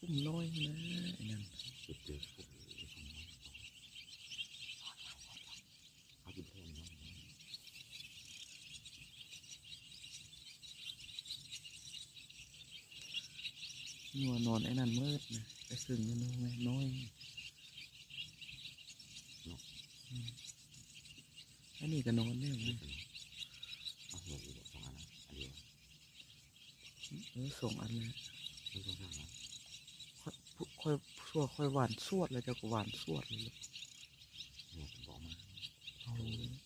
ກຸ່ມນ້ອຍນະ ອັນນັ້ນ ໄປເຈີກຸ່ມນ້ອຍ ເຂົາຢູ່ແຖວນັ້ນ ຍັວນອນໄອ້ນັ້ນໝົດນະ ໄອ້ເຊິ່ງນ້ອຍ ນ້ອຍ ເນາະ ອືມ ອັນນີ້ກໍນອນແລ້ວນະ ເອົາຫົວອີກບໍ່ ສອງອັນນະ ອັນດຽວ ເອີ ສອງອັນນະ ມັນສອງສາມອັນ ຂ້ອຍ ຂ້ອຍ ຊົ່ວຂ້ອຍຫວ່ານສວດແລ້ວ ເຈົ້າກໍຫວ່ານສວດເລີຍ ຫົວກໍບໍ່ມາ ເອົາ